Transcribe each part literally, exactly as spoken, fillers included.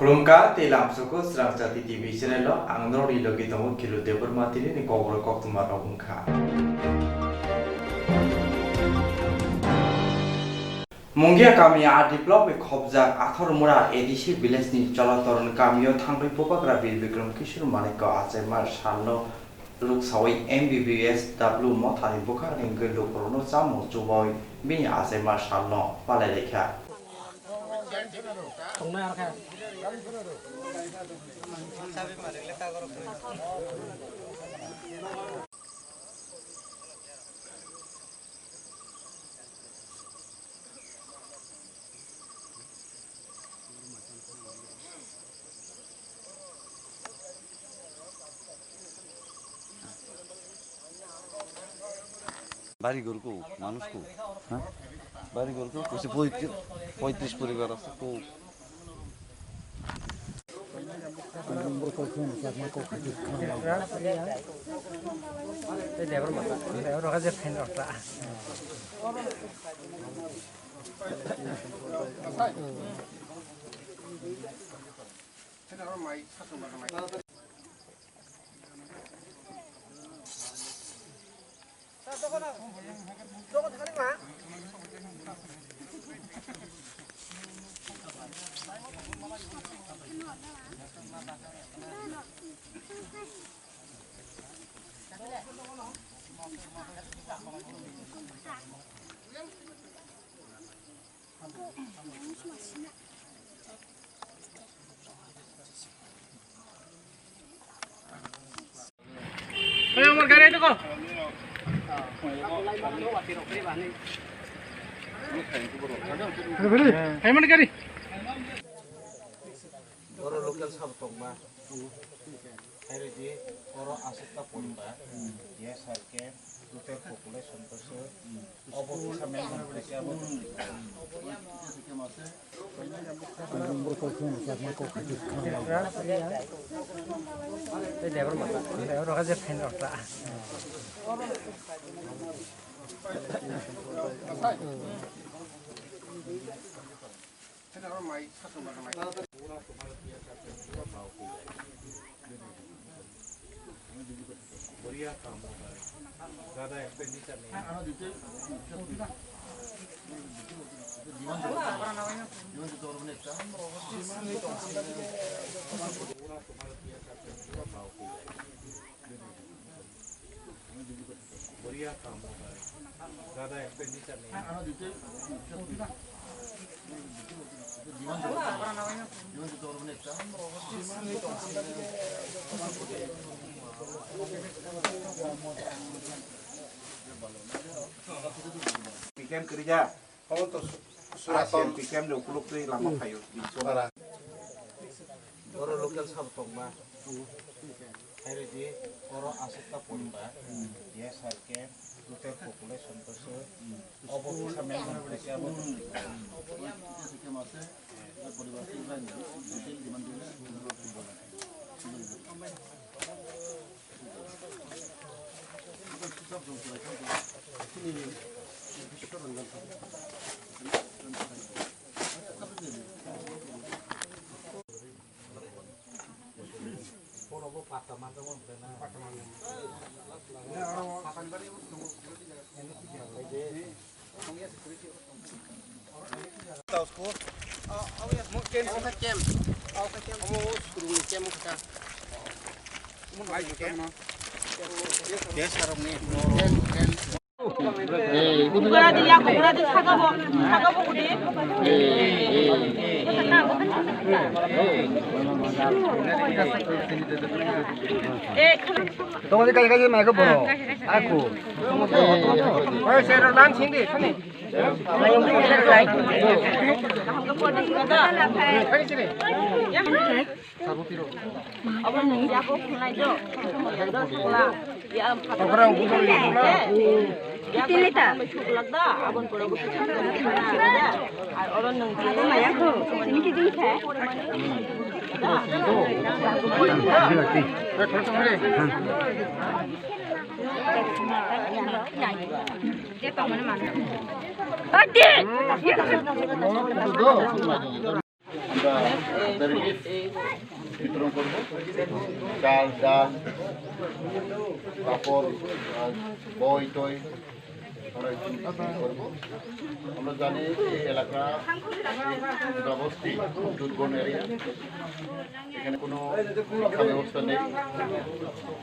Khulumkha tei lamsoko Srangchati T V channel o ang norokni logi tongo Kilu Debbarma tini ni kokrok koktwma rok wngkha. Mungia kami R D block bai khobjak Athormura A D C village ni Cholatoron kamio thangwi Bubagra Bir Bikram Kishore Manikko achaima salno ruksawi M B B S W mothani bwkhakni wngwi lukurokno chamung chubawi bini achaima salno palailaikha. বাড়ি ঘর কো, মানুষ কো? হ্যাঁ? বাড়ি ঘর কো? কইছে পঁয়ত্রিশ, পঁয়ত্রিশ পরিবার আছে, কো? Hey, amar gari aito ko. Hey, amar gari. Oro local sabo tongma. Hai ridi, oro aswkta poriba. Yes, sir, ke. Total population to se, obo kisa maintain khlai khe abo. Pikem kerja. Omo to su-, sura Asian tom. Pikem de ukuluk twi lama phaio. Oro local sabo tongma. Hai ridi, oro aswkta poriba. Yes, sir, ke. Total population to se. Obo kisa maintain khlai khe abo. Ukuradi ya, ukuradi sagabo, sagabo udi. Tongodi kaji kaji maiko bono. Aku. Oi, sero lan sindi, sini. Abo nung yago khulai do. Dos khula. Ya, phatar. Tini ta. Ar oro nung. Abo maya ko. Tini ki tini kha. Ati. আমরা রিলিফ বিতরণ করব। চাল, ডাল, কাপড়, আহ, বই টই আমরা এখানে বিতরণ করব। আমরা জানি এই এলাকা, এই জনবসতি, দুর্গম এরিয়া, এখানে কোনো শিক্ষা ব্যবস্থা নেই,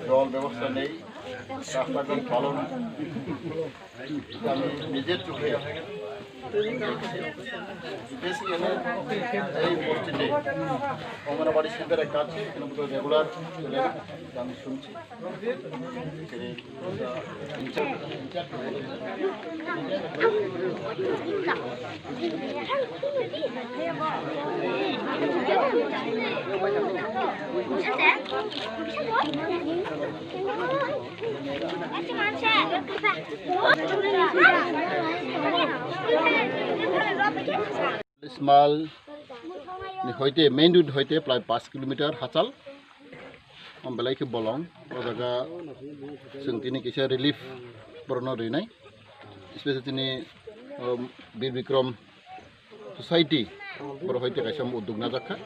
জল ব্যবস্থা নেই, রাস্তাঘাট ভালো না। আমি নিজের চোখে দেখেছি। বেসিক্যালি এই মসজিদে অঙ্গনাবাড়ি সেন্টার একটা আছে, এখানে বোধহয় রেগুলার চলে না, আমি শুনছি। Small ni hoite, main road hoite prai paanch kilometer hachal. Om belai khe bolong, o jaga chwng tini kisa relief borokno rinai. Special tini, um, Bir Bikram Society borok hoite kaisa uddog najak kha.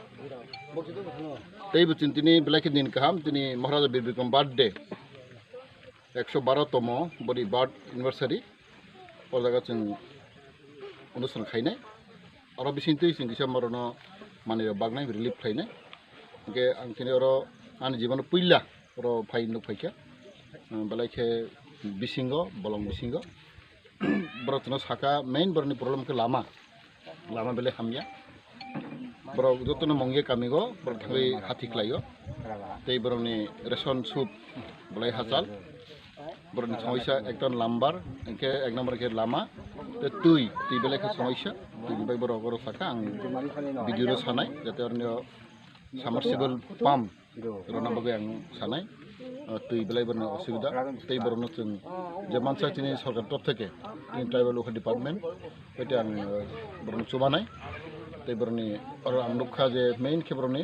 Tei bo chwng tini belai khe din kaham, tini Maharaja Bir Bikram birthday. Ekso baro tomo boni birth anniversary, o jaga chwng onusthan khainai. Oro bisingtwi chwng kisa morono manwi rok baknai relief khlainai. Hwnkhe ang chini oro ani jibono puila oro phai nuk phaikha. Belai khe bisingo, bolong bisingo. Borok chwngno saka main borokni problem khe lama. Lama belai hamya. Borok jotono Mongya kamigo borok thangwi hati khlaio. Tei borokni ration soup belai hachal. Borokni somoisa ekta number, hwnkhe ek number khe lama. Tei twi, twi belai khe somoisa. Twi bai borok oro saka ang video no sanai, jate oroni submersible pump rwna bagwi ang sanai, ah, twi belai borokni osubida, tei borokno chwng je mansa chini sorkar top theke, chini tribal welfare department, hwnkhe ang, ah, borokno chubanai, tei borokni oro ang nukha je main khe borokni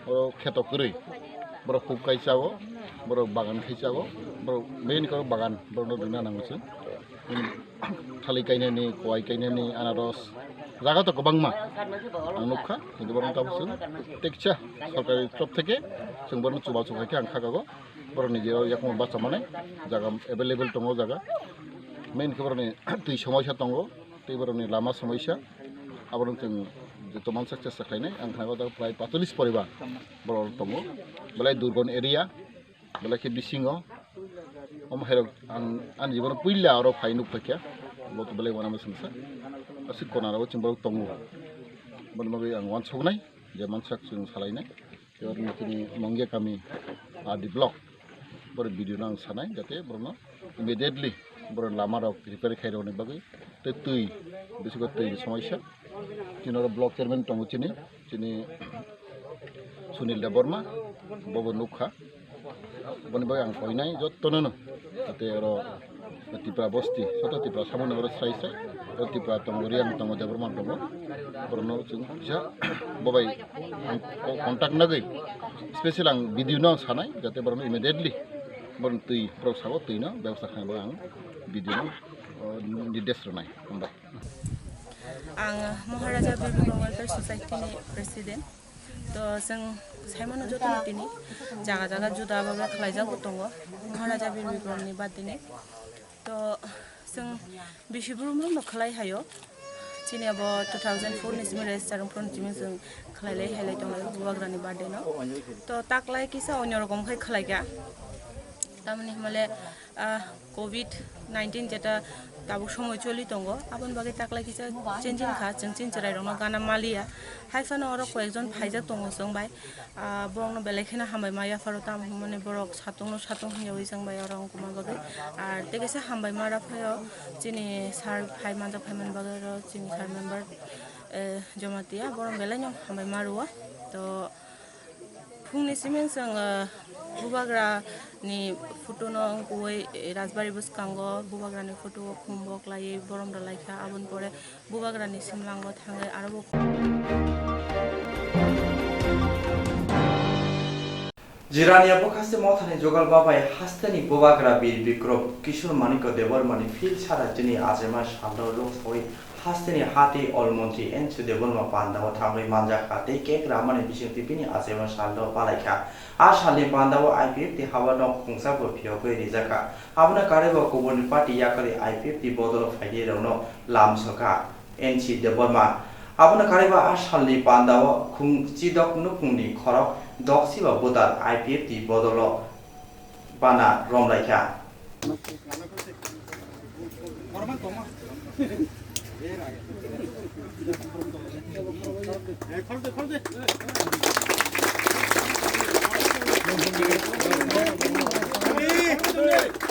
oro kheto kwrwi, borok huk kai chago, borok bagan khai chago, borok main khe bagan borokno rwna nango chwng. Thali kainani, kowai kainani, anaros, jaga to kwbangma ang nukha, hintu borok tabuk chwng teksa sorkari top theke chwng borokno chubachu khai khe ang khakago, borok nijero yakung bacha manai jaga available tongo jaga, main khe borokni twi somoisa tongo, tei borokni lama somoisa, aborok chwng joto mansak chesta khlainai ang khnago prai patallis poribar borok tongo, belai durgon area. Belai khe bisingo omo hairok ang ani jibono puila oro phai nuk paikha, bo to belai uanama sengsa. Aswk kona rogo chwng borok tongo, boni bagwi ang uansuknai je mansak chwng salainai. Tei oro tini Mongya kami R D block, borok video no ang sanai, jate borokno immediately borok lama rok repair khairokni bagwi. Tei twi, bisingo twi ni somoisa. Chini oro block chairman tongo chini, chini Sunil Debbarma, bobo nukha. Boni bagwi ang koinai jottono no. Jate oro Tipra bosti, soto Tipra samani oro srai srai. Oro Tipra tongo, Riang tongo, Debbarma tongo. Borokno chwng kisa bobai ang ko-, contact nagwi special ang video no ang sanai, jate borokno immediately borokno twi borok sabo twi no bebosta khlaina bagwi ang video no, o, nirdesh rwnai. Hambai. Ang Maharaja Bir Bikram Welfare Society ni president. To chwng saimano jotono tini jaga jaga juda bagra khlaijak bo tongo Maharaja Bir Bikram ni birthday ni. To chwng bisi brum brum no khlai hayo. Chini abo two thousand four ni simi register wng phano chini chwng khlai lai hai lai tongo Bubagra ni birthday no. To taklai kisa onyo rokom khai khlai kha. Tamoni himale, ah, covid nineteen jeta tabuk somoi choli tongo, aboni bagwi taklai kisa chengching kha, chwng chini chwrai rokno gana maliya. Hai phano oro koyekjon phaijak tongo chwng bai, ah, borokno belai kheno hambai ma yapharo, tamo hwnmani borok satungno satung hwnyawi chwng bai oro wngkukma bagwi. Ar tei kisa hambai ma rw phaio chini sir phai manjak phaimani bagwi oro chini sir member, eh, Jamatia borok belai no hambai ma rwo. To Phungni simi chwng, uh, Bubagra ni photo no wngkukwi, eh, Rajbari bwskango Bubagra ni photo o khum bo klaiwi borom rwlai kha. Aboni pore Bubagra ni simlango thangwi aro bo. Jirania Bwkhaste Mothani Jogal Babai hasteni Bubagra Bir Bikrom Kishore Manikya Debbarmani phil sara chini achaima salrok lok sawi Hasteni hati olmontri N C Debbarma pandao thangwi manjakha tei cake ramani bisingtwi bini achaimano salno palaikha. A salni pandao I P F T haba nok khungsa bo phiyogwi rijakha. Abono karwibo kuburni party yakarwi I P F T bodolo phainai rokno lamsokha N C Debbarma. Abono karwibo a salni pandao khung chidok nukhungni khorok doksiba budar I P F T bodolo bana romlaikha.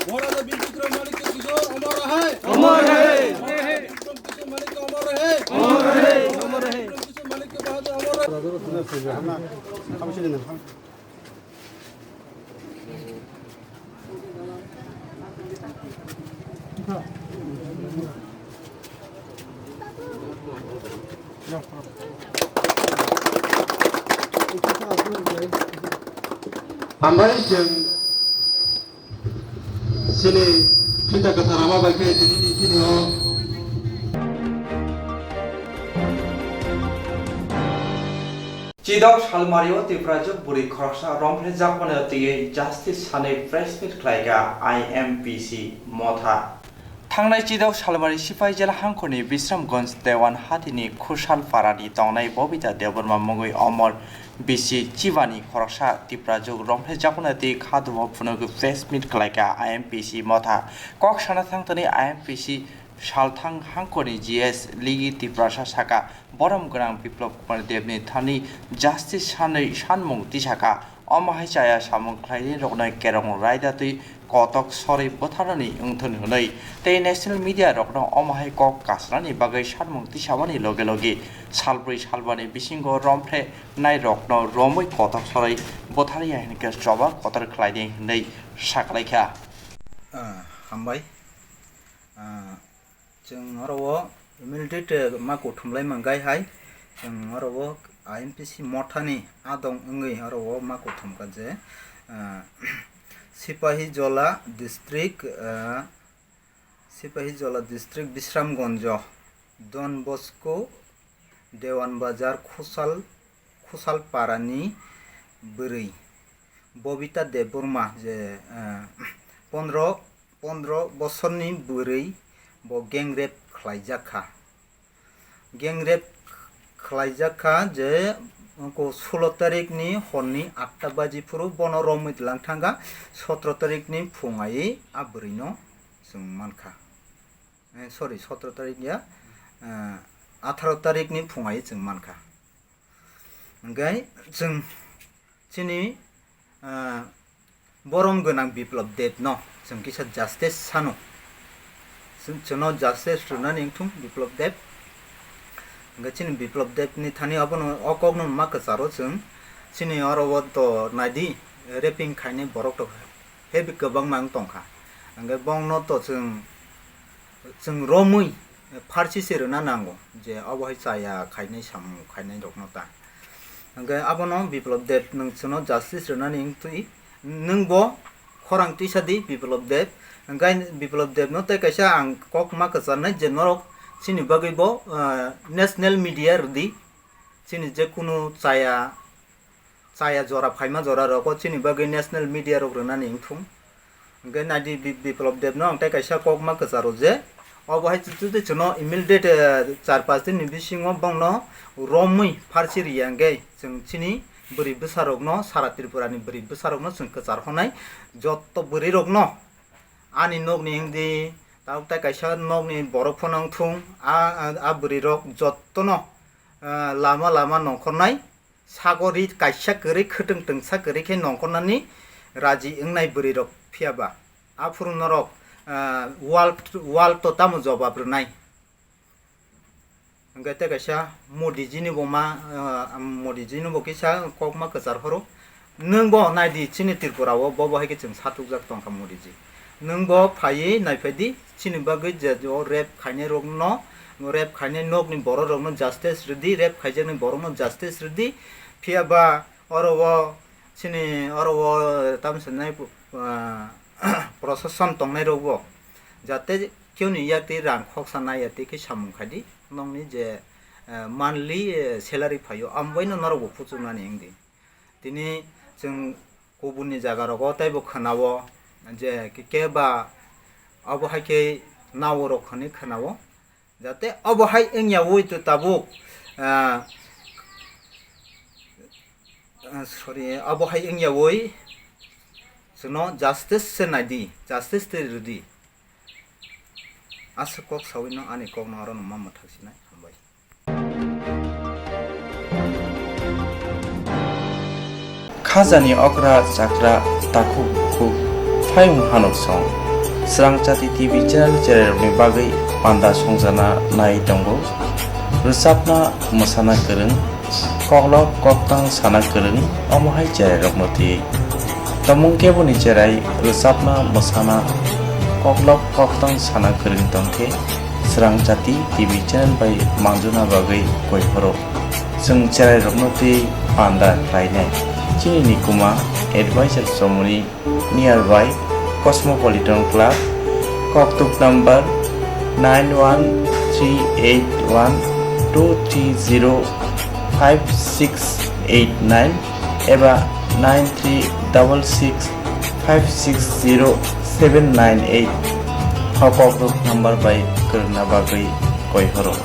মহারাজা বীর বিক্রম মানিক্য কিশোর অমর রহে। অমর রহে। বিক্রম কিশোর মানিক্য অমর রহে। অমর রহে। অমর রহে। বিক্রম কিশোর মানিক্য বাহাদুর অমর রহে। Hambai chwng chini phita kwthar rama bai khe tini ni chini o. Chidok salmario Tiprajwk bwrwi khoroksa romphre jakmano twiwi justice sanwi press meet khlaikha I M P C Motha. Thangnai chidok salmari Sipaijala hangkhorni Bisramganj Dewan hatini Khusal parani tongnai Bobita Debbarma mungwi Omor B C Chibani khoroksa Tiprajwk romphre jakmano twiwi kha dumo phunugwi press meet khlaikha I M P C Motha. Kok sana thangtoni I M P C salthang hangkhorni G S Ligi Tiprasa saka, borom gwnang Biplab Kumar Debni thani justice sanwi sanmung tisakha, omo hai chaya samung khlainai rokno kerong raida twi kotok sorwi bwtharnani wngthun hwnwi tei national media rokno omo hai kok kasrani bagwi sanmung tisamani loge loge salbrwi salbani bisingo romphre nai rokno romwi kotok sorwi bwtharya hinkhe choba kotor khlaidi hwnwi saklaikha. Ah, hambai. Ah, Chwng oro o immediate, eh, ma kuthumlai mangai hai. Chwng oro o I M P C Mothani adong wngwi oro o ma kuthumkha je, ah, Sipahijola district, ah, Sipahijola district Bisramganjo, Don Bosco, Dewan Bazar, Khusal, Khusal parani bwrwi Bobita Debbarma je, ah, pondro pondro bosorni bwrwi bo gang rape khlaijak kha. Gang rape khlaijak kha je ko sulo tarikni horni atta baji phuru bono romwi tlang thangkha, sotro tarikni phung ai a bwrwino chwng mankha. Eh, sorry, sotro tarik ya, eh, atharo tarikni phung ai chwng mankha. Hwnkhe chwng chini, ah, borom gwnang Biplab Debno chwng kisa justice sano. Chwng, chwngno justice rwnani wngthung Biplab Deb. Hwnkhe chini Biplab Debni thani abono o kokno ma kwcharo chwng chini oro o to naidi raping khainai borok to heavy kwbangma wng tongkha. Hwnkhe bongno to chwng, chwng romwi pharsi se rwna nango je obo hai chaya khainai samung khainai rokno ta. Hwnkhe abono Biplab Deb nwng chwngno justice rwnani wngtwi, nwng bo khorang tisa di Biplab Deb. Hwnkhe Biplab Debno tei kaisa ang kok ma kwcharnai je norok chini bagwi bo, ah, national media rwdi, chini je kunu chaya chaya jora phaima jora rogo chini bagwi national media rok rwnani wngthung. Hwnkhe naidi Bi-, Biplab Debno ang tei kaisa kokma kwcharo je obo hai chwng, chwng, chwngno immediate, eh, char panch din ni bisingo bongno romwi pharsi riya hwnkhe chwng chini bwrwi bwsarokno, sara Tripura ni bwrwi bwsarokno chwng kwchar honai jotto bwrwi rokno ani nokni wngdi, tabuk tei kaisa nokni borok phano wngthung, a, a, a bwrwi rok jottono, eh, lama lama nongkhornai sago ri kaisa kwrwi khwtwng twngsa kwrwi khe nongkhornani raji wngnai bwrwi rok phiya ba. Aphuru norok, ah, wal, wal to tamo jobab rwnai? Hwnkhe tei kaisa Modi ji ni bo ma, ah, Modi ji ni bo kisa kokma kwchar horo. Nwng bo nai di chini Tripura o bo bo hai khe chwng satukjak tongkha Modi ji. Nwng bo phaiwi naiphai di, chini bagwi je o rape khainai rokno, rape khainai nokni borok rokno justice rwdi, rape khaijaknai borokno justice rwdi. Phiya ba oro o chini oro o tamo sanai, ah, prosason tongnai rok bo jate keuni yak twi rang khoksa nai ya twi khe samung khai di. Nokni je, eh, monthly, eh, salary phaio, amo baino norokbo phuchuknani wngdi. Tini chwng kubunni jagarogo teibo khwnao je ke, keba obo hai khe naorok hwnwi khwnao. Jate obo hai wngyaui to tabuk, ah, ah, sorry, obo hai wngyaui chwngno justice se naidi, justice twi rwdi. Aswk kok saui no ani kok no aro no ma mwthak sinai. Hambai. Khajani okra chakra takhuk bukhuk phayung hanuk song. Srang Chati T V channel chererokni bagwi panda songjana nai tongo. Rwchapna mwsana kwrwng, koklop koktang sana kwrwng, omo hai chererokno twi. Tomung keboni cherai rwchapna mwsana koklop koktang sana kwrwng tongkhe Srang Chati T V channel bai manjuna bagwi koi horo. Chwng cherairokno twi panda khlainai. Chini nikuma advisor chomoni nearby Cosmopolitan Club, koktuk number nine one three eight one two three zero five six eight nine eba nine three double six five six zero seven nine eight. O koktuk number bai kwrwngna bagwi koi horo.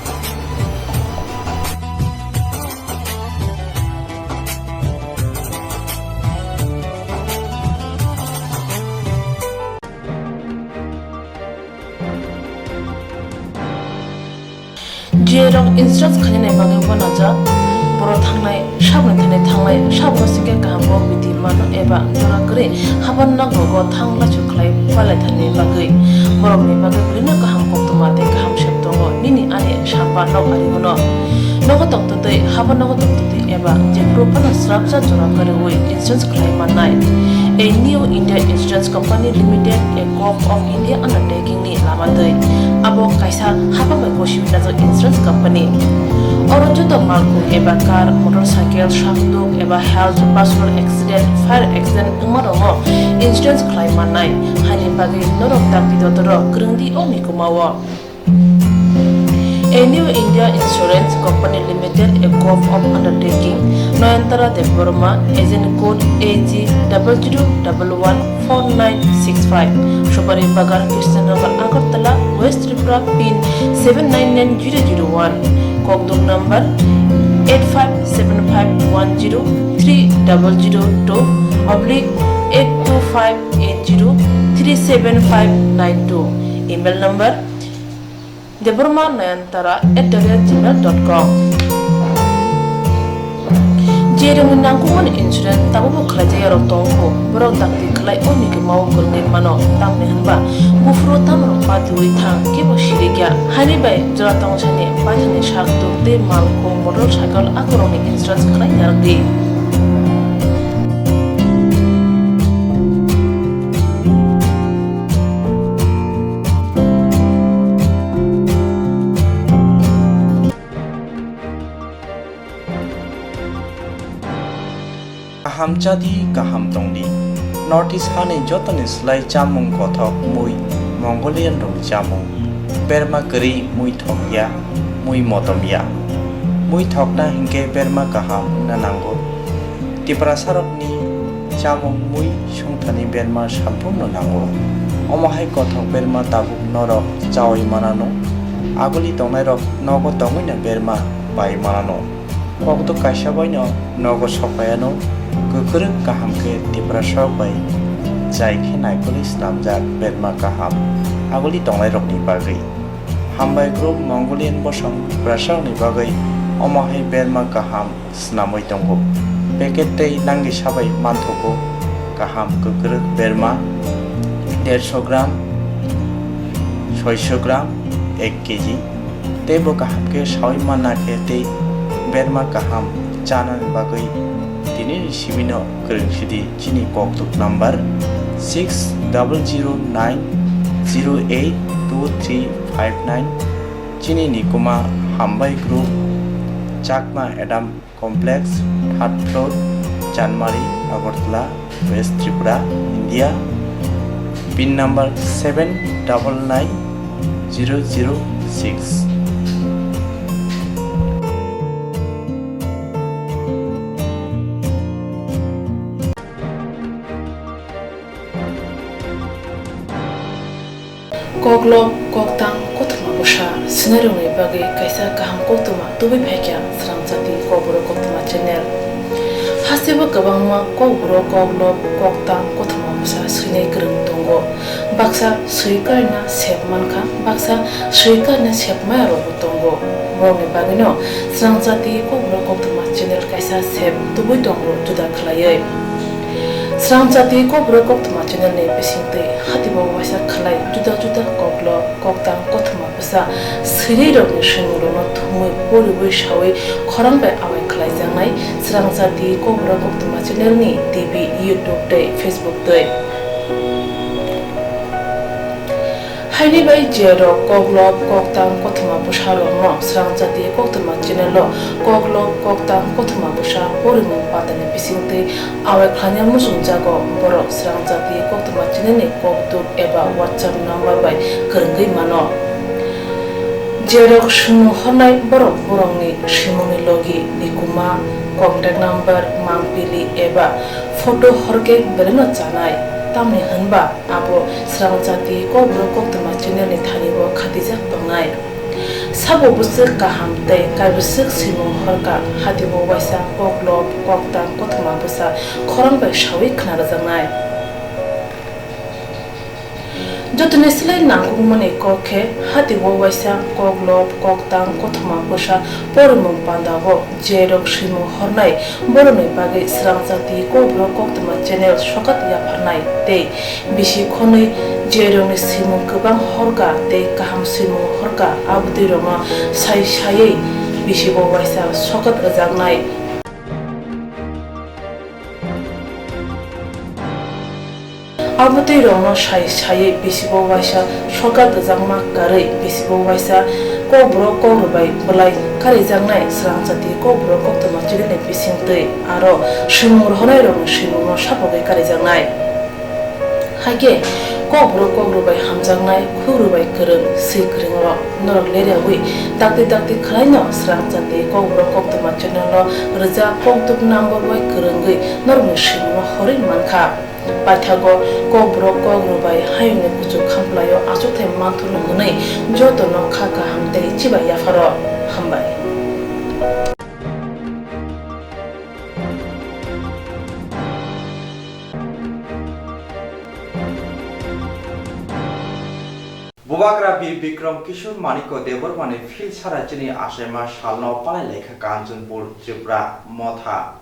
Jerok insurance khainani bagwi uanajak, borok thangnai, saboni thani thangnai, saboni singkhe kaham kok bidi mano eba jora kwrwi haban nogo thang laisu khlai palaithani bagwi. Borokni bagwi bwrwino kaham koktwma tei kaham sep tongo. Nini ani samba nok ari hwno. Nogo tongtwtwi, habo nogo tongtwtwi eba jephuru phano srapsa jora kwrwi insurance khlai mannai. A New India Insurance Company Limited, a Corp of India undertaking ni lama twi. Abo kaisa hapang bai gosiwi najak insurance company. Oro joto malkhung eba car, motorcycle, sakduk eba health, personal accident, fire accident wngma rokno insurance khlai mannai. Haini bagwi norok dakti dotoro kwrwngdi o mikumao. A New India Insurance Company Limited, a Corp of Undertaking, Nayantara Debbarma, agent code A G double zero double one four nine six five, Supari Bagan, Krishnanagar, Agartala, West Tripura, pin seven nine nine zero zero one, kokduk number eight five seven five one zero three double zero two oblique eight two five eight zero three seven five nine two, email number Debbarma Nayantara at the rate gmail dot com. Jerokni nangkukmani insurance tabukbo khlaijak yarok tongkho, borok dakti khlai o mikumao kwrwngwi mano, tamni hwnba buphuru tamrok patiui thang, kebo sirikya. Haini bai jora tongthani paithani sak tuk tei malkhung, motorcycle akorokni insurance khlai narwkdi. Kaham chadi, kaham tongdi. North East hani jotoni slai chamung kothok mui Mongolian rokni chamung. Berma kwrwi mui thokya, mui motomya. Mui thokna hinkhe berma kaham wngna nango. Tiprasarokni chamung mui songthani berma samphurno nango. Omo hai kothok berma tabuk norok chaui manano. Aguli tongnairok nogo tongwino berma pai manano. Kokduk kaisa baino nogo sokpaiano. Kwkrwk kaham khe Tiprasarok bai chai khe naikolwi swnamjak berma kaham aguli tongnairokni bagwi. Hambai group Mongolian bosong Tiprasarokni bagwi omo hai berma kaham swnamwi tongo. Packet tei nangni sabai manthogo kaham kwkrwk berma dersho gram, soisho gram, ek kg. Teibo kaham khe saui manna khe tei berma kaham chanani bagwi tinini sibino kwrwng sidi chini kokduk number six double zero nine zero eight two three five nine. Chini nikuma Hambai Group, Chakma Adam Complex, third floor, Chanmari, Agartala, West Tripura, India. Pin number seven double nine zero zero six. Koklop, koktang, kothoma bwsa swinairokni bagwi kaisa kaham koktwma tubui phaikha Srangchati Kokborok Koktwma channel. Hasteo kwbangma kokborok koklop, koktang, kothoma bwsa swinai kwrwng tongo. Baksa swi karina sep mankha, baksa swi karina sep maya rokbo tongo. Borokni bagwino Srangchati Kokborok Koktwma channel kaisa sep tubui tongo juda khlaiwi. Srangchati Kokborok Koktwma channel ni bisingtwi hatibo waisa khlai juda juda koklop, koktang, kothoma bwsa swinairokni swimungrokno thumwi poriwi sawi khorang bai awai khlaijaknai Srangchati Kokborok Koktwma channel ni T V, YouTube tei Facebook twi. Haini bai je rok koklop, koktang, kothoma bwsa rokno Srangchati Koktwma channel o koklop, koktang, kothoma bwsa porimung patani bisingtwi awai khlaina muchungjago, borok Srangchati Koktwma channel ni kokduk eba WhatsApp number bai kwrwngwi mano. Je rok swimung hornai borok borokni swimungni logi, nikuma, contact number, mangpili eba photo horkhe belaino chanai, tamni hwnba abo Srangchati Kokborok Koktwma channel ni thani o khatijak tongnai. Sabo bwswk kaham tei kaibwswk swimung horkha, hatibo waisa koklop, koktang, kothoma bwsa khorang bai sawi khna rwjaknai. Jotoni slai nangkukmani kok khe, hatibo waisa koklop, koktang, kothoma bwsa porimung pandao je rok swimung hornai borokni bagwi Srangchati Kokborok Koktwma channel sokat yapharnai tei bisi khonwi je rokni swimung kwbang horkha tei kaham swimung horkha, abotwi rokno sai saiwi bisibo waisa sokat rwjaknai. Abotwi rokno sai saiwi bisibo waisa sokat rwjakma karwi bisibo waisa Kokborok Kokrwbai bwlai karijaknai Srangchati Kokborok Koktwma channel ni bisingtwi aro swimung rohornairokni swimungno sapogwi karijaknai. Haikhe Kokborok Kokrwbai hamjaknai, Kokrwbai kwrwng, swi kwrwngrok norok leriawi dakti dakti khwlaino Srangchati Kokborok Koktwma channel o rwjak kokduk number bai kwrwngwi norokni swimungno horwi mankha. Paithago Kokborok Kokrwbai hayungni kuchuk khamplaio achukthai manthurno hwnwi jotono kha kaham tei chibai yapharo. Hambai. Bubagra Bir Bikram Kishore Manikya Debbarmani phil sara chini achaima salno palai laikha Kanchanpur, Tripura Motha.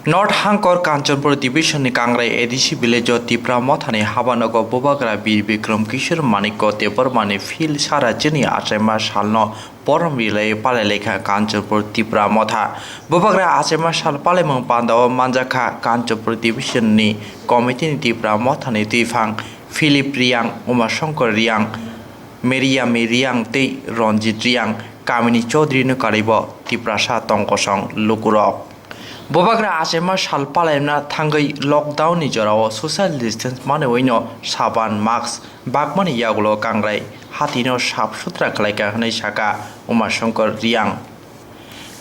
North Hangkor Kanchanpur Division ni Kangrai A D C village o Tipra Mothani habanogo Bubagra Bir Bikram Kishore Manikya Debbarmani phil sara chini achaima salno porom rilai palai laikha Kanchanpur Tipra Motha. Bubagra achaima sal palaimung pandao manjakha Kanchanpur Division ni committee ni Tipra Mothani twiphang Philip Riang, Umashankar Riang, Meriami Riang tei Ranjit Riang, kamini Chaudhary no karibo Tiprasa tongkosong lukurok. Bubagra achaima sal palaimna thangwi lockdown ni jorao social distance manwino saban, mask bakmani yagulo Kangrai hatino sap sutra khlaikha hwnwi sakha Umashankar Riang.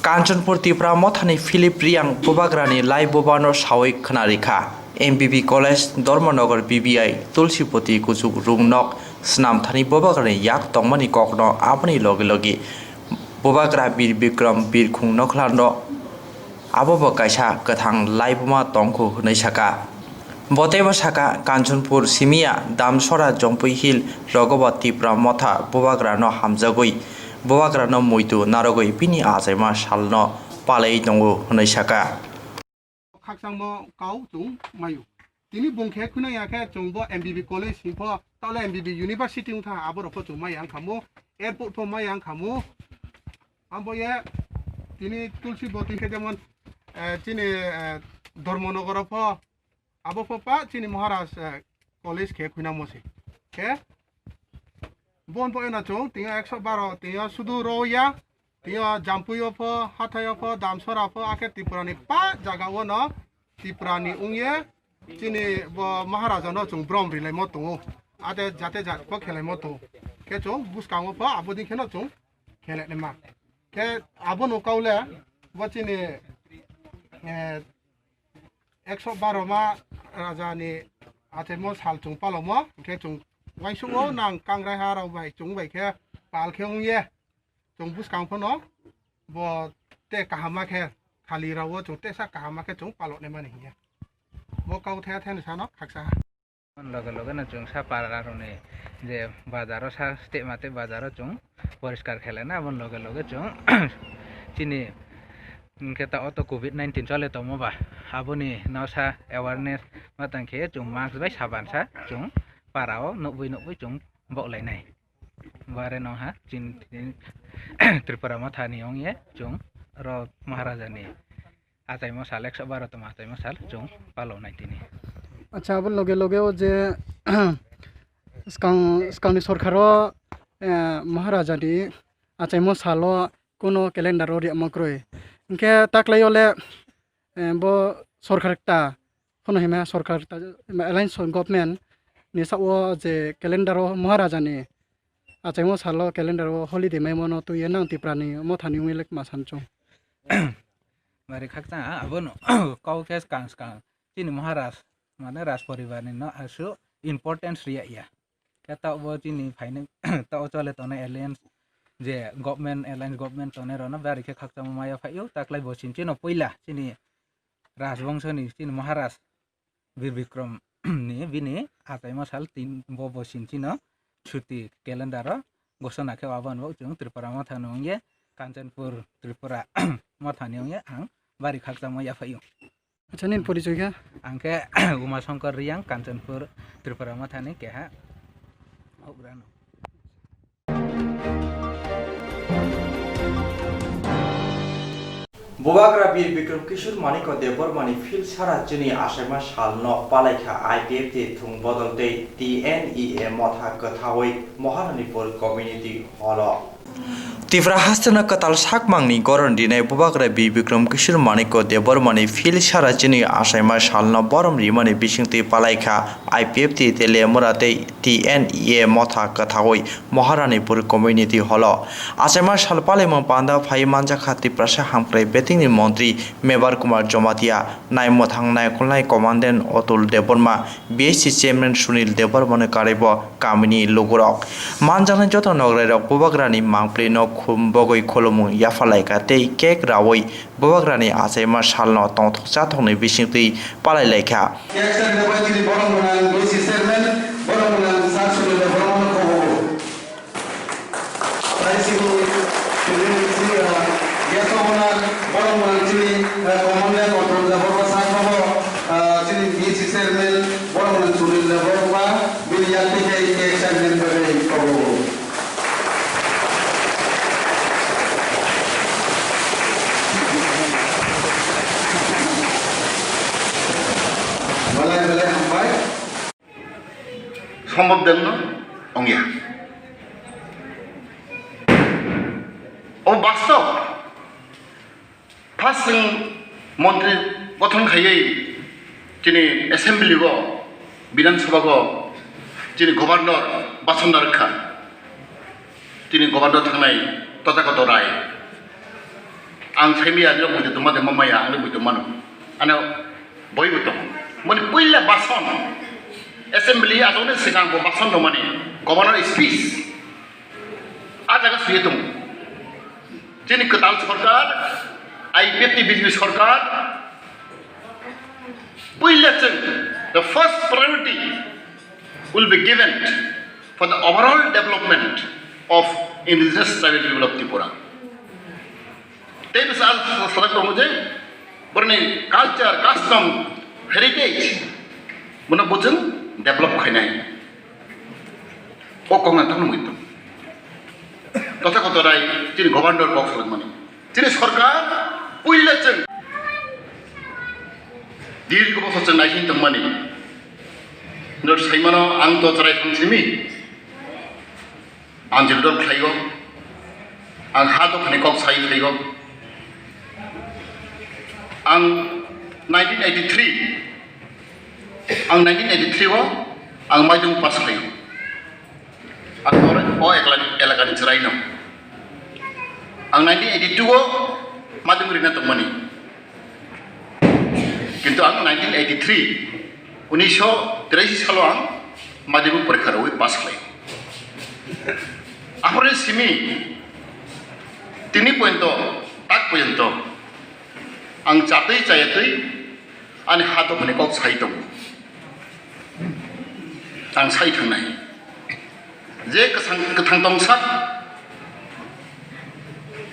Kanchanpur Tipra Mothani Philip Riang Bubagrani lai bubano sawi khwnarikha. M B B College, Dharmanagar B B I, Tulsipoti kuchuk rung nok swnamthani Bubagrani yak tongmani kokno aboni logi logi Bubagra Bir Bikram Birkhung Nokhlano abobo kaisa kwthang laibuma tongkhu hwnwi sakha. Bo teibo sakha, Kanchanpur, Simia, Damsora, Jompui Hill rogobo Tipra Motha Bubagrano hamjagwi, Bubagrano muitu narwgwi bini achaima salno palaiwi tongo hwnwi sakha. Khakchangmo kau chwng maio. Tini bung khe khwna ya khe chwng bo M B B college hwn pho, tale M B B university wng tha, abo rok pho chwng maya wng kha mo, airport pho maya wng kha mo. Abo ye tini Tulsi Boti khe jemon, eh, chini, eh, Dharmanagar o pho, abo pho pa chini Maharaj, eh, college khe khwna mo se. Khe bon pho eno chwng, tini ekso baro, tini sudu ro ya, tini Jampui o pho, hathai o pho, Damsora pho, akhe Tripura ni pa jaga o no, Tripura ni wng ye, chini bo Maharaja no chwng brom rilai mo tongo. Ate jate jat pho khelai mo tongo. Khe chwng bwskango pho abo din kheno chwng khelai ma. Khe abo no kaule bo chini, eh, ekso baro ma raja ni achaimo sal chwng palomo, hwnkhe chwng Uansuk o nang kangrai ha rok bai chwng bai khe pal khe wng ye. Chwng bwskang phano bo tei kaham ma khe khali rao chwng tesa kaham ma khe chwng palok nai mani hiya. Bo kau the the ni sano khaksa ha. Loge loge no chwng sa para rok ni je bazar o sa step ma tei bazar o chwng poriskar khe lai na, aboni loge loge chwng chini hwnkhe ta auto covid nineteen chole tongmo ba, aboni no sa awareness ma tang khe chwng mask bai saban sa chwng para o nukbwi nukbwi chwng bok lai nai. Bare no ha chin, chin Tripura Motha ni ong ye chwng oro Maharaja ni achaimo sal, ekso baro tongma achaimo sal chwng palok nai tini. Acha, abo loge loge o je swkang, swkang ni sorkar o, eh, Maharaja ni achaimo sal o kuno calendar o riyama kwrwi. Hinkhe taklai o le, eh, bo sorkar ta, phano hima sorkar ta, hima alliance government ni sa o je calendar o Maharaja ni achaimo sal o calendar o holiday maimo no twi nang Tipra ni Motha ni wngwi le ma san chwng. Bari khakchang ha, abono kau khe swkang swkang chini Maharaj, mane Raj poribar ni no aswk importance riya ya. Khe tabuk bo chini phainai, tabuk chole tongnai alliance, je government, alliance government tongnai rokno bari khe khakchangma maya phaio. Taklai bo chini chino puila chini Rajbongso ni chini Maharaj Bir Bikrom ni bini achaimo sal tin bo bo chini chino chuti calendar o gosona khe, abo ni bo chwng Tripura Motha ni wngye Kanchanpur Tripura Motha ni wngye ang bari khakchangma yaphaio. Acha, nini porichoi kha? Ang khe Uma Shankar Riyang, Kanchanpur, Tripura Motha ni keha houhgra no. Bubagra Bir Bikram Kishore Manikya Debbarma ni phil sara chini achaima sal no palai kha I P F T thung bodol tei T N E A Motha kwthaui Maharanipur Community Hall o. Tripura hasteno kwtal sakmangni goron rinai Bubagra Bir Bikram Kishore Manikya Debbarmani phil sara chini achaima salno borom rimani bisingtwi palaikha I P F T Teliamura tei T N E A motha kwthaui Maharanipur Community Hall o. Achaima sal palaimung panda phai manjakha Tiprasa hamkrai betingni montri Mebar Kumar Jamatia, naimwthang naikolnai Commandant Atul Debbarma, B S C Chairman Sunil Debbarmani karwibo kamini lugurok. Manjaknai joto nograirok Bubagrani mangpilino khum bogwi khulumung yaphalaikha tei cake raui Bubagrani achaima salno tongthok chathokni bisingtwi palailaikha. Cake bai chini borok gwnang B S C Chairman, borok gwnang Sir Sunil Debbarmano khubugo. Tei chini, chini, chini, ah, guest of honor, borok gwnang chini, ah, Commandant Atul Debbarma sir nogo, ah, chini B S C Chairman, borok gwnang Sunil Debbarma, bini yakti khe cake chairman bagwi kobogo. Belai belai hambai. Sombhob dengno ongya. O bastob. First chwng montri gothon khaiwi chini assembly go, Bidhan Sabha go chini governor bachon narwkha. Chini governor thangnai Tothagoto Rai. Ang saimaya, ani buitwi tongma de mamaya, ang buitwi mano. Ano boibo tong. Mani puila bason. Assembly asokni swkang bo bason rwmani. Governor speech. A jaga suye tongo. Chini kwtal sorkar, I P F T B J P sorkar, puila chwng, the first priority will be given for the overall development of indigenous tribal people of Tripura. Tei bwsa ang sa-, sadak tongo je, boroni culture, custom, heritage, bono bo chwng develop khainai. O kok nang tangno mui tong. Tothagoto Rai, chini governor kok salak mani. Chini sorkar, puila chwng. Dirgo bosor chwng naising tongmani. Norok saimano ang to chwrai thang simi. Ang jildo khlaio. Ang ha dokhani kok sai khlaio. Ang nineteen eighty-three, ang nineteen eighty-three o ang maidung pass khlaio. Ang oro o ekla-, elakani chwraino. Ang nineteen eighty-two o maidung rina tongmani. Kintu ang nineteen eighty-three, unisho tiraisi salo ang Madhyamik porikha rwui pass khlai. Aphuruni simi tini poyonto, tak poyonto ang chatwi chayatwi ani ha dophani kok sai tongo. Ang sai thangnai. Je kwthang, kwthang tongsak,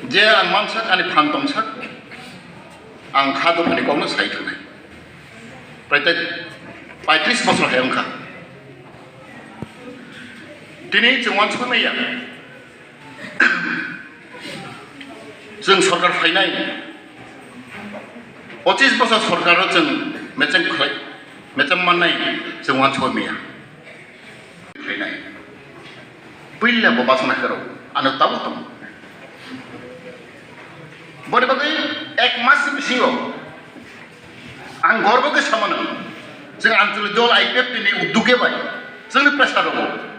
je ang mansak, ani phan tongsak, ang ha dophani kokno sai thangnai. Prai tai paitris bosor hai wngkha. Tini chwng uansukmaya. Chwng sorkar phainai, pochis bosor sorkaro chwng mechang khlai, mechang mannai chwng uansukmaya. Phainai. Puila bo basana khe rw, ano tabuk tongo. Boni bagwi ek mas ni bisingo ang gorbo khe samano, chwng Anchalik dol I P F T ni udduge bai chwngni pressure rogo.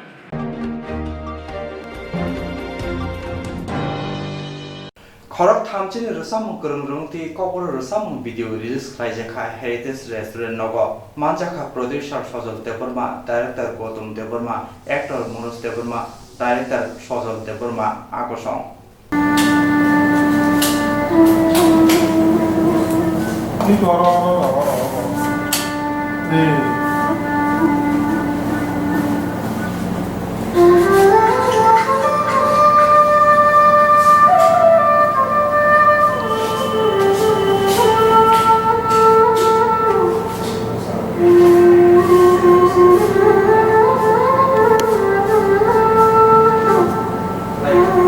Khorok thamchini rwchapmung kwrwng rwngtwi kokborok rwchapmung video release khlaijak kha Heritage Restaurant nogo. Manjakha producer Sojol Debbarma, director Gautam Debbarma, actor Manoj Debbarma, director Sojol Debbarma, akosong.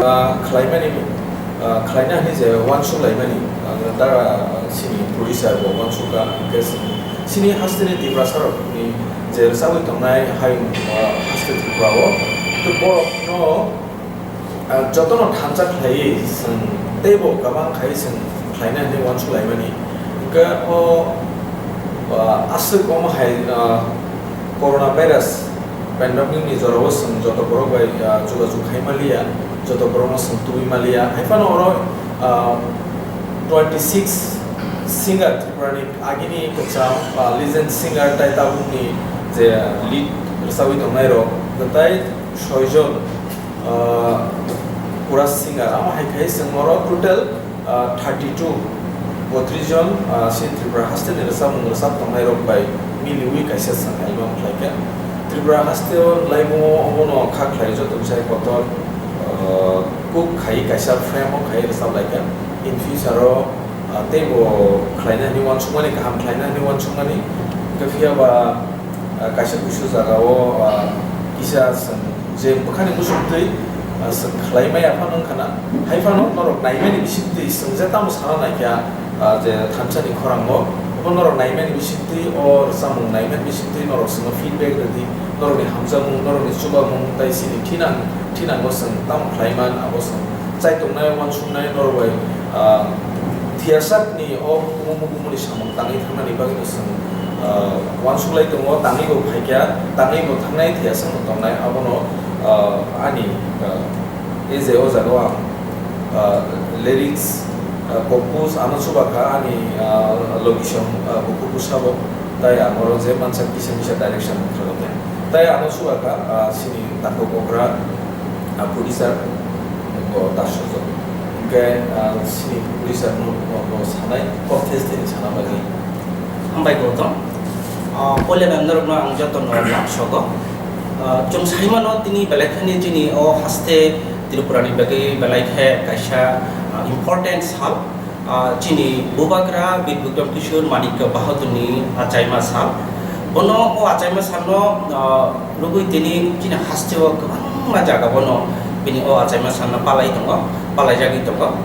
Ah, khlaimani, ah, khlaina hwnwi je uansuk laimani, ah, dara, ah, sini producer bo uansuk kha, hwnkhe sini, sini hasteni Tiprasa rokni je rwchapwi tongnai hayung, ah, haste Tripura o, to borokno, ah, jotono thansa khlaiwi chwng teibo kwbang khai chwng khlaina hwnwi uansuk laimani. Hwnkhe o, ah, aswk omo hai, ah, corona virus pandemic ni jorao chwng joto borok bai, ah, jogajog khai maliya, joto borokno chwng tubui maliya. Hai phano oro, ah, twenty six singer Tripura ni agini kwcham, ah, legend singer tai tabukni je lead rwchapwi tongnai rok, tai soi jon, ah, chorus singer. Amo hai khai chwng oro total, ah, thirty two, botris jon, ah, si Tripura haste ni rwchapmung rwchap tongnai rok bai miliwi kaisa chwng album khlai kha. Tripura haste o laibung o omo no kha khlai joto bwsai kotor, ah, cook khai kaisa frame o khai rwchap lai kha. In future o, ah, teibo khlaina hwnwi uansukmani, kaham khlaina hwnwi uansukmani. Hwnkhe phiya ba, ah, kaisa kuisu jaga o, ah, kisa chwng je bwkhani muchungtwi, ah, chwng khlai maya phano wngkha na, hai phano norok naimani bisingtwi chwng je tamo sana nai kha, ah, je thansa ni khorang o, obo norok naimani bisingtwi, o rwchapmung naimani bisingtwi norok chwngno feedback rwdi, norokni hamjakmung, norokni chubamung, tai chini thinang, thinango chwng tamo khlai man, abo chwng chai tongnai, uansuknai, norok bai, ah, thiyasakni o hukumu mukumuni samung tangwi thangnani bagwino chwng, ah, uansuklai tongo, tangwi bo phaikha, tangwi bo thangnai, thiyasakno tongnai, abono, ah, ani, ah, e je o jaga o ang, ah, lyrics, ah, compose ano chubakha, ani, ah, location, ah, bukhuk bwsabo, tai ang oro je mansak kisa misa direction khlaikha, tai ano chubakha, ah, chini takhuk okra, ah, producer, bo Darshojo. Hwnkhe, ah, chini producer no, no, no sanai, kok thes tini sana bagwi. Hambai Gautam. Ah, puila norokno ang jotono lamsogo. Ah, chwng saimano tini belai khani chini o haste Tripura ni bagwi belai khe kaisa, ah, important sal. Ah, chini Bubagra Bir Bikram Kishore Manikya Bahadurni achaima sal. Bono o achaima salno, ah, rwgwi tini chini hasteo kwbangma jaga bono bini o achaima salno palai tongo, palaijagwi tongo.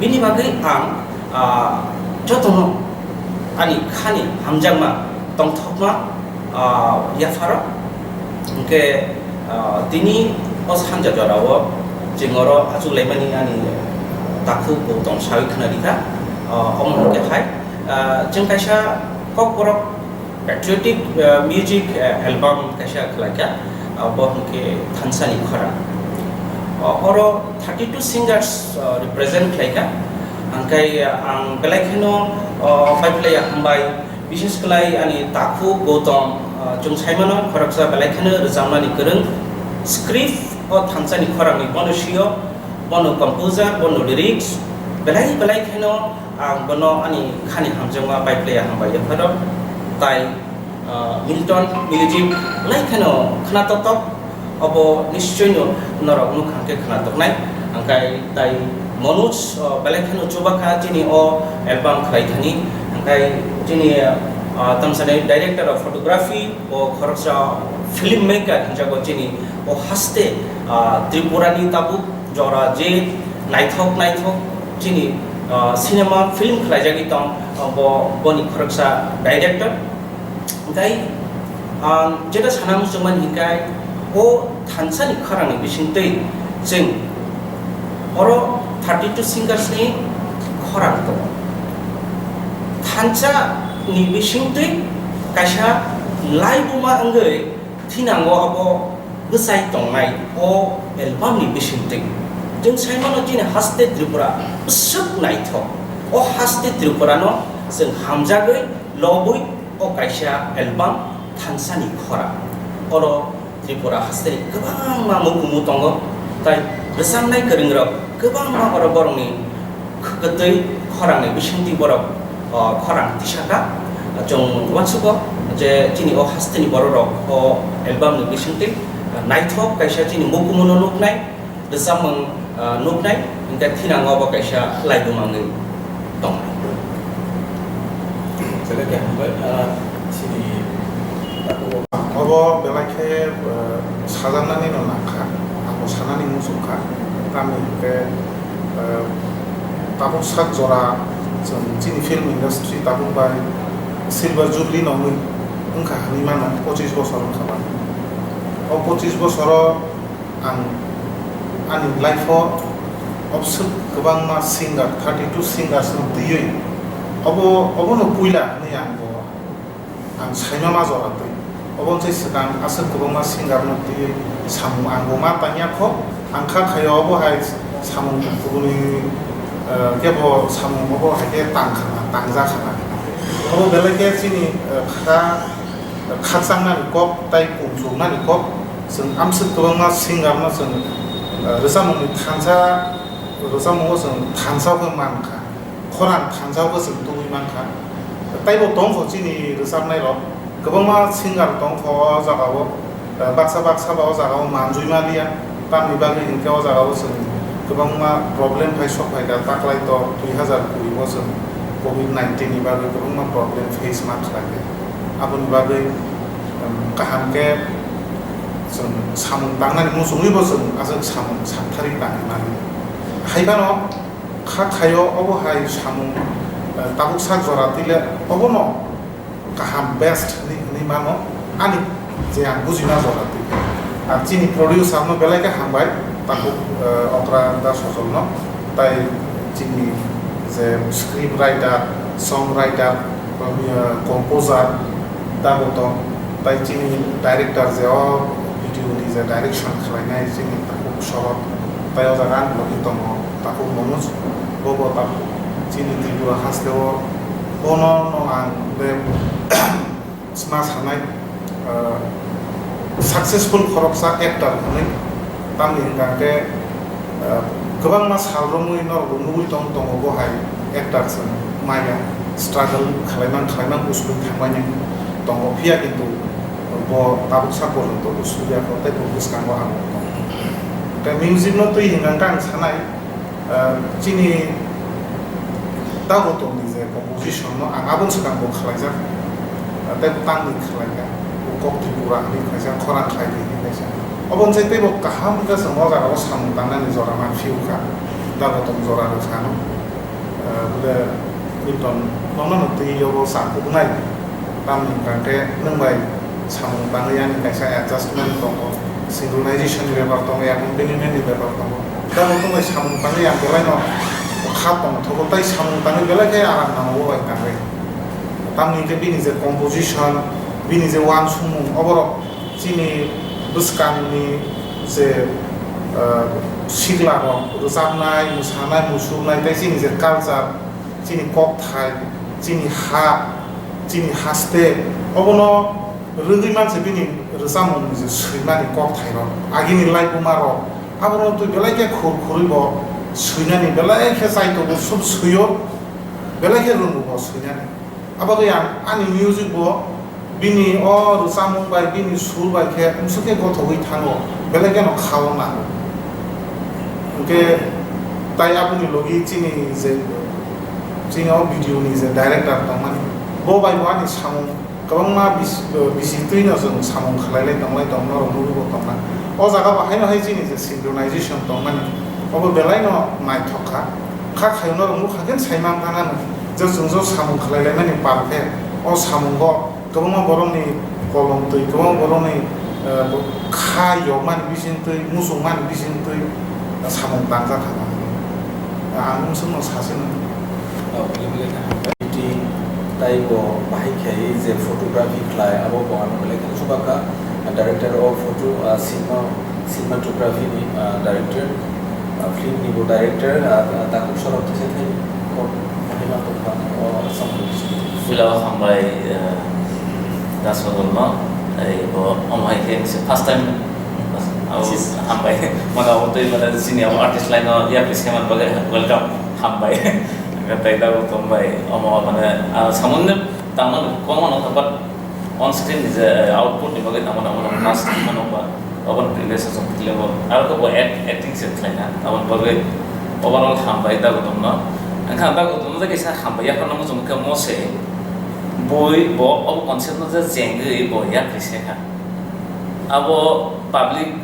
Bini bagwi ang, ah, jotono ani khani hamjakma tongthokma, ah, yapharo. Hwnkhe, ah, tini o sanja jorao chwng oro achuk laimani ani takhuk bo tong sawi khna rikha. Ah, omo hwnkhe hai, ah, chwng kaisa kokborok patriotic, ah, music, ah, album kaisa khlaikha. Ah, bo hwnkhe Thansani Khorang. Ah, oro thirty two singers, ah, represent khlaikha. Hwnkhe, ah, ang belai kheno, ah, paiphlaiya hambai. Bishes khlai ani takhuk Gautam, Ah, chwng saimano khoroksa belai kheno rwchapnani kwrwng, script o thansani khorangni bono sio, bono composer, bono lyrics, belai belai kheno ang bono ani khani hamjakma bai phlaiya hambai yapharo. Tai, ah, Milton music belai kheno khna toktok, obo nischoi no norok nukha khe khna toknai. Hwnkhe tai Manoj, ah, belai kheno chubakha chini o album khlai thani. Hwnkhe chini, ah, tamsani director of photography, o khoroksa film maker hinjago chini o haste, ah, Tripura ni tabuk jora je naithok naithok chini, ah, cinema film khlaijagwi tong, ah, bo, boni khoroksa director. Hwnkhe ang jeta sana muchungmani hwnkhe o thansani khorangni bisingtwi chwng oro thirty two singers ni khorang tongo. Thansa ni bisingtwi kaisa laibuma wngwi thinango abo bwsai tongnai o album ni bisingtwi. Chwng saimano chini haste Tripura bwswk naithok. O haste Tripura no chwng hamjagwi lobwi o kaisa album thansani khorang. Oro Tripura hasteni kwbangma mukumu tongo, tai rwchapnai kwrwngrok kwbangma oro borokni kwtwi khorangni bisingtwi borok, o, khorang tisakha. Chwng uansugo je chini o hasteni bororok o albumni bisingtwi naithok kaisa chini mukumuno nuknai, rwchapmung, ah, nuknai, hwnkhe thinango bo kaisa laibuma wngwi tongnai. Belai khe hambai, ah, chini takhuk. Obo belai khe, ah, sajaknani no nangkha, ang bo sanani muchungkha, tamni hwnkhe, ah, tabuk sak jora chwng chini film industry tabuk bai silver jubilee no wngwi wngkha hinwi mano, pochis bosor wngkha bai. O pochis bosoro ang ani life-o obswk kwbangma singer, thirty two singers no twiwi obo, obono puila hwnwi ang bo, ang saima ma jora twi. Obo wngkhe swkang aswk kwbangma singer no twiwi samung ang bo ma tangya kho, ang kha khaio obo hai samung kubuni, eh, kebo samung obo hai khe tang khana, tangja khana. Obo belai khe chini, eh, kha khakchangmani kok tei kumchuknani kok, chwng amswk kwbangma singer no chwng, eh, rwchapmungni thansa, rwchapmungo chwng thansa khe mankha, khorang thansa khe chwng tubui mankha. Teibo tongkho chini rwchapnairok, kwbangma singer tongkho o jagao, eh, baksa baksa ba o jagao manjui maliya. Tamni bagwi hinkhe o jagao chwng kwbangma problem phai sok phaikha, taklai to dui hazar kuri o chwng covid nineteen ni bagwi kwbangma problem face ma khlaikha. Aboni bagwi, um, kaham khe chwng samung tangnani muchungwibo chwng aswk samung sakthari tangwi mani. Hai phano kha khaio obo hai samung, eh, tabuk sak jora twi le obono kaham best hwnwi, hwnwi mano, ani je ang bujina jora twi. Ar chini producer no belai khe hambai, takhuk, eh, okra da sojol no, tai chini je script writer, song writer, eh, composer da bo tong, tai chini director je o video ni je direction khlainai chini takhuk Sorot, tai o jaga ani logi tongo. Takhuk Manoj, bo bo takhuk chini Tripura haste o, bono no ang be sma sanai, ah, successful khoroksa actor hwnwi, tamni hwnkha khe, ah, kwbangma sal romwi norok bo nugwi tong tongo, bo hai actor se maya struggle khlaimang khlaimang usui thangmani tongo, phiya kintu bo tabuk sa porjonto usui ya kho tei bo bwskango abo tongo. Tei music no twi hwnkha khe ang sanai, Ah, chini Dagotom ni je composition no ang aboni swkang bo khlaijak, ah, tei tang ni khlaikha, bo kok Tripura hinwi khlaijak, khorang khlai di hinwi khlaijak. Obo wngchai tei bo kaham khe chwng o jaga o samung tangnani jora man phiyokha, Dagotom jora rwkha no. Ah, bole Milton, nono no twi yogo sa kubunai. Tamni hwnkha khe nwng bai samung tangwi ani kaisa adjustment tongo, synchronization ni bepar tongo, accompaniment ni bepar tongo. Tamo tongwi samung tangwi ang belai no kha tongthogo, tei samung tangwi belai khe aram nango bo bai tangwi. Tamni hwnkhe bini je composition, bini je uansukmung, oborok chini bwskangni je, ah, siklarok rwchapnai, mwsanai, muchunai tei chini je culture, chini kokthai, chini ha, chini haste, obono Rwgwi manse bini rwchapmung je swimani kokthairok, agini laibuma rok, abono twi belai khe khur khurwi bo swinani belai khe chaitogo, sub swio, belai khe rwngo bo swinani. Abagwi ang ani music bo bini o rwchapmung bai bini sur bai khe mswk khe gothogwi thango, belai kheno khao nango. Hwnkhe tai aboni logi chini je, chini o video ni je director tongmani, bo bai bo ani samung kwbangma bis-, bising twi no chwng samung khlai lai tong lai tong, norok nugwi bo tong kha. O jaga bo haino hai chini je synchronization tongmani, obo belai no naithok kha. Kha khayo norok nukha khe sai man thang ano je chwng jo samung khlai lai mani par khe o samung o kwbangma borok ni kolom twi, kwbangma borok ni, eh, kha yok mani bising twi, muchung mani bising twi samung tang jak kha. Ang wng sung no sa se nang. Oh, bini bagwi khe hambai. Editing tei bo bahai khe je photography khlai, abo bo ano belai khe chuba kha. Director of photo, ah, cinema, cinematography ni, ah, director, ah, film ni bo director, ah, ah, takhuk sorok these thai kok bahai ma tong kha, o samung. Phila o hambai, ah, Dasodol no, ei bo omo hai khe first time abo hambai. Mane abo twi mane sini abo artist line o yapri seman bagwi welcome. Hambai. Tei dago tongbai. Omo mane, ah, samung ni tangmani kwbangma nukha, but on screen ni je output ni bagwi tangmani omo mas tangmani ba. Obo ni previous song film o. Aro khe bo act-, acting se khlaina. Aboni bagwi overall hambai dago tongno. Wngkha dago tongno je kaisa hambai yaphar no muchung khe mo se. Bui bo obo concept no je jengwi bo yapri se kha. Abo public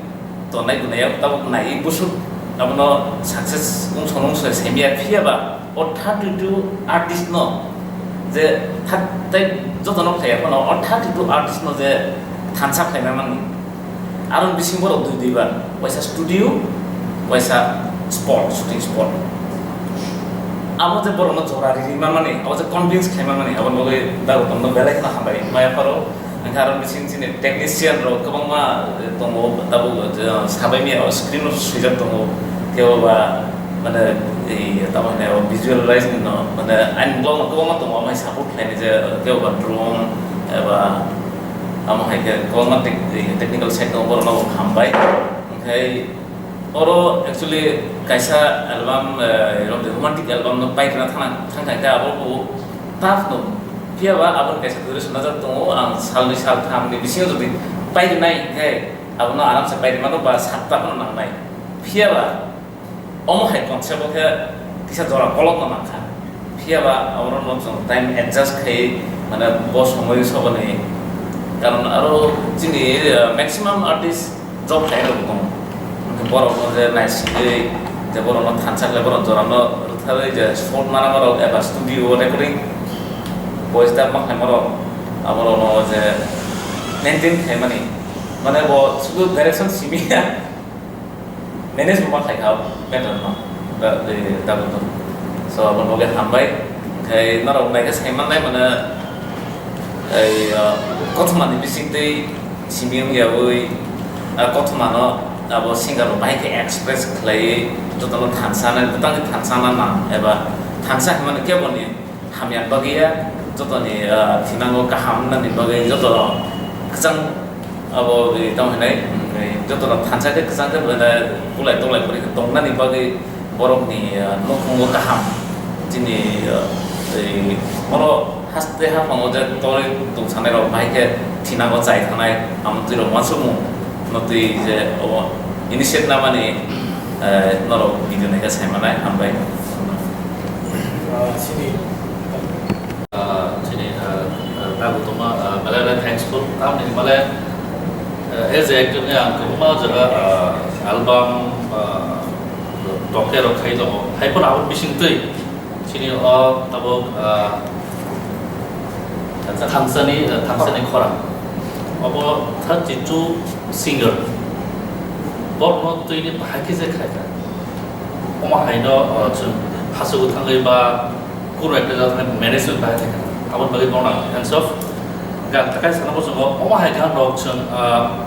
tongnai bunai tabuk nai busuk abono success wng sono wng soi semiya, phiya ba o thirty two artist no je thirty, tei joto no khlaiya phano o thirty two artist no je thansa khlaima mani. Aro bising borok dui dui ba, waisa studio, waisa spot, shooting spot. Abo je borok no jora riri ma mani, abo je convince khlai ma mani, abo bagwi dago tongno belai kheno hambai maya pharo. Hingke aro bising chini technician rok kwbangma, eh, tongo, tabuk, eh, sabai miya o screen o swijak tongo, kebo ba, mane, eh, tamo hwnai o visualize ni no, mane, ani blog no kwbangma tongo, amai support khlaini je, kebo ba drone, eba, amo hai khe kwbangma tech-, eh, technical side tongo, borok no hambai. Hingke oro actually kaisa album, eh, romantic album no pai khna thang, thang kha, abo bo tough no. Phiya ba aboni kaisa duration najak tongo, ang salni salthamni bisingo jodi pairwnai hinkhe abono aramse pairwmano ba sapta phano nangnai. Phiya ba omo hai concept o khe kisa jora kolokno nangkha. Phiya ba abono no chwng time adjust khai mane bo somoi soboni karon aro chini, uh, maximum artist job khlairok tongo. Hwnkhe borokno je naisingwi je borokno thansa khlai borok jorano rwktharwi je shot mana borok eba studio recording voice dub ma khlai borok aborokno je maintain khlaimani mane bo sudu direction simi ya manage bo ma khlai kha matter no da de da bo. So abo loge hambai khai norok naikhe sai mannai mane ei, uh, kothoma ni bising tei simi wngya ui, ah, kothoma no abo singer rok bahai khe express khlaiwi jotono thansa nai, bwtang khe thansa na nang eba thansa hwnmani kebo ni hamya bagwi ya, jotoni, ah, thinango kaham wngnani bagwi jotono kwchang abo, eh, tamo hwnai, mm, eh, jotono thansa khe kwchang khe bo hwnai kulai tolai kwrwi khe tongnani bagwi borokni, ah, nukhungo kaham chini, ah, ei oro haste haphango je torwi tong sanai rok bahai khe thinango chai thanai amtwi rok uansukmung no twi je obo initiate namani, eh, norok video naikhe saimanai hambai. Ah, chini, ah, chini, ah, ah, Nagutoma, ah, belai belai thanks for tamni male, ah, as a actor ni ang kwbangma jaga, ah, album, ah, tongke rok khai tongo. Hai phano abo bising twi chini o tabuk, ah, thansani, ah, thansani khorang. Obo thirty two singer. Borokno twini bahai khe je khlaikha. Omo haino, ah, chwng hachugo thangwi ba kunu ekta jaga thangwi management bahai khlaikha. Aboni bagwi bono ang hands off. Gan takai sana bo chwngo omo hai gan rok chwng, ah,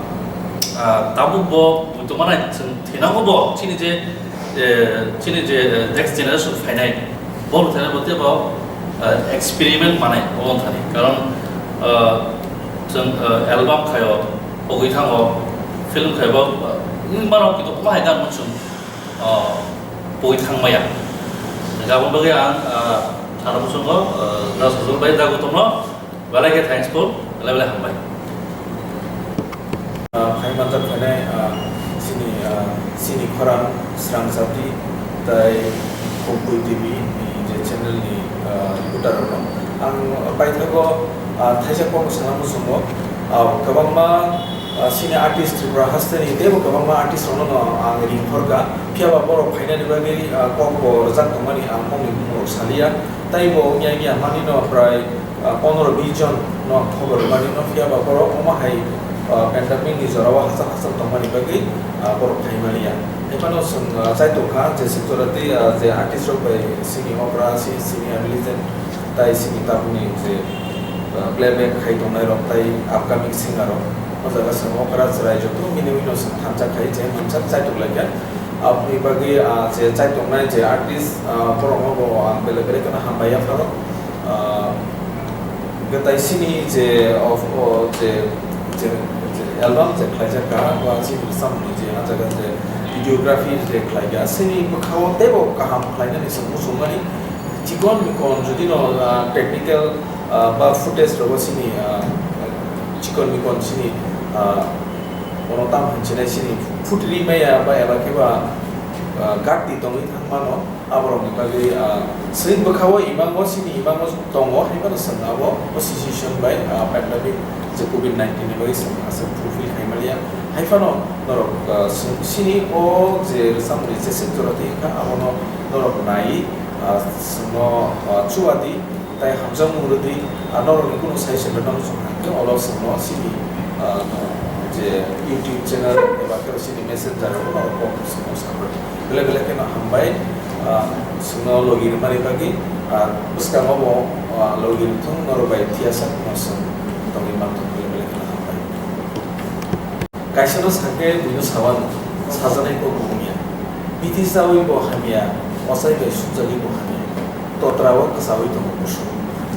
ah, tabuk bo muitu manai chwng thinango bo chini je, eh, chini je, eh, next generation phainai, bo thani bo tebo, eh, experiment manai obo thani. Karon, eh, Chwng, uh, album khaio, pogwi thango, film khaibo, uh, wngmano kintu omo hai ganno chwng, uh, pogwi thangmaya. Jabon bagwi ang, uh, sana muchungo, uh, Rajhazur bai Dagotomno belai khe thanks po, belai belai hambai. Ah, phai manjak phainai, ah, chini, ah, chini khorang Srang Jati tai Kumpui T V ni je channel ni, ah, reporter rokno ang paithago, ah, thaisa kokno sana muchungo, ah, kwbangma, ah, chini artist Tripura haste ni teibo kwbangma artist rokno no ang ring horkha, phiya ba borok phainani bagwi, ah, kok bo rwjak tongmani ang bongni bumung rok saliya, taibo wngya wngya manino prai ah, pondro bis jon no khobor rwmani no phiya ba borok omo hai, ah, pandemic ni jora o hachal hachal tongmani bagwi, ah, borok phai maliya. Hai phano chwng, ah, chai tongkha je sik jora tei, ah, je artist rok bai sini okra, si-, sini ability tai sini tabukni je, ah, playback khai tongnai rok tai upcoming singer rok. O jaga chwng okra chwrai joto mini wino chwng thansa khai je mansa chai tonglai kha. Aboni bagwi, ah, je chai tongnai je artist, ah, borok no bo ang belai belai kheno hambai ya phano. Ah, hwnkhe tai sini je of, o je, je, je album je khlaijak ka, ba chini samung ni je ah jaga je videography je khlai ka, sini bwkha o teibo kaham khlai nani se muchung mani chikon mikon jodi no, ah, technical, ah, ba footage rogo sini, ah, chikon mikon sini, ah, bono tam hinwi sinai sini futri maya ba eba khe ba, ah, gatti tongwi thang mano. Aborokni bagwi, ah, chwng bwkha-o imango, chini imango tongo, hai phano chwng abo o situation bai, ah, pandemic je covid nineteen ni bagwi chwng aswk fulfill khai maliya. Hai phano norok, ah, chwng chini o je rwchapmani jeswk jora twi wngkha, abono norok nai, ah, chwngno, ah, chuwadi, tai hamjakmung rwdi, ah, norokni kunu suggestion rwna muchung kha, hwnkhe olo chwngno chini, ah, je YouTube channel eba khe chini messenger rok norok kok chwngno saprwdi. Belai belai kheno hambai, ah, chwngno logi rwmani bagwi, ah, bwskango bo, ah, logi rwthwng norok bai thiyasa kheno chwng tongwi manthok, belai belai kheno hambai. Kaisano sakhe buino sawano, sajaknai kok bo wngya. Bithi chawi bo hamya, ochai bai sukjagwi bo hamya. Totra o kwchawi tongo kusu.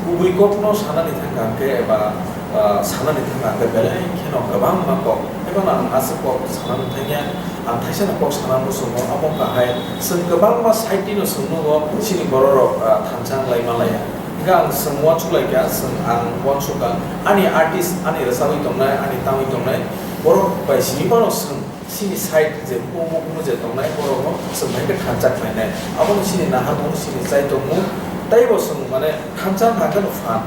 Kubui kokno sanani thangkha hwnkhe eba, ah, sanani thangkha hwnkhe belai kheno kwbangma kok. Eba ang aswk kok sanani thangya, ang thaisano kok sana muchungo, abo wngkha hai chwng kwbangma side no chwng nukgo chini borok rok, ah, thansa wng lai ma laiya. Hingke ang chwng uansuk lai kha, chwng ang uansuk kha, ani artist, ani rwchapwi tongnai, ani tangwi tongnai, borok bai simi phano chwng chini side je bumo bumo je tongnai, borokno chwng bai khe thansa khlainai. Abono chini naharmung, chini chaitokmung, teibo chwng mane thansa wngkha khe no phan.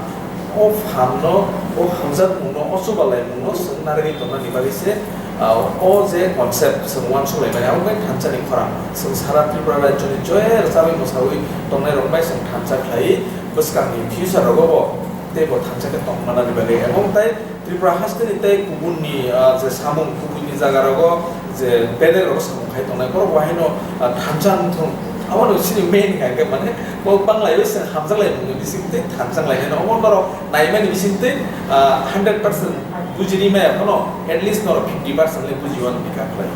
O phan no, o hamjakmung no, o chubalaimung no chwng narwgwi tongna ni bagwi se, ah, o je concept chwng uansuk lai mani, abo bai thansa ni khorang. Chwng sara Tripura rajyo ni je rwchapwi mwsawi tongnai rok bai chwng thansa khlai. Bwskang ni future rogo bo tei bo thansa khe tong manani bagwi, ebong tai Tripura haste ni tei kubun ni, ah, je samung kubun ni jaga rogo je bedek rogo samung khai tongnai borok bo haino, ah, thansa wng thung. Abo no chini main hwnkha khe mane bo banglai bai se hamjak lai mung ni bising tei thansa lai no omo norok nai mani bising tei, ah, hundred percent buji ri maya phano at least norok fifty percent le buji wan bika khlai.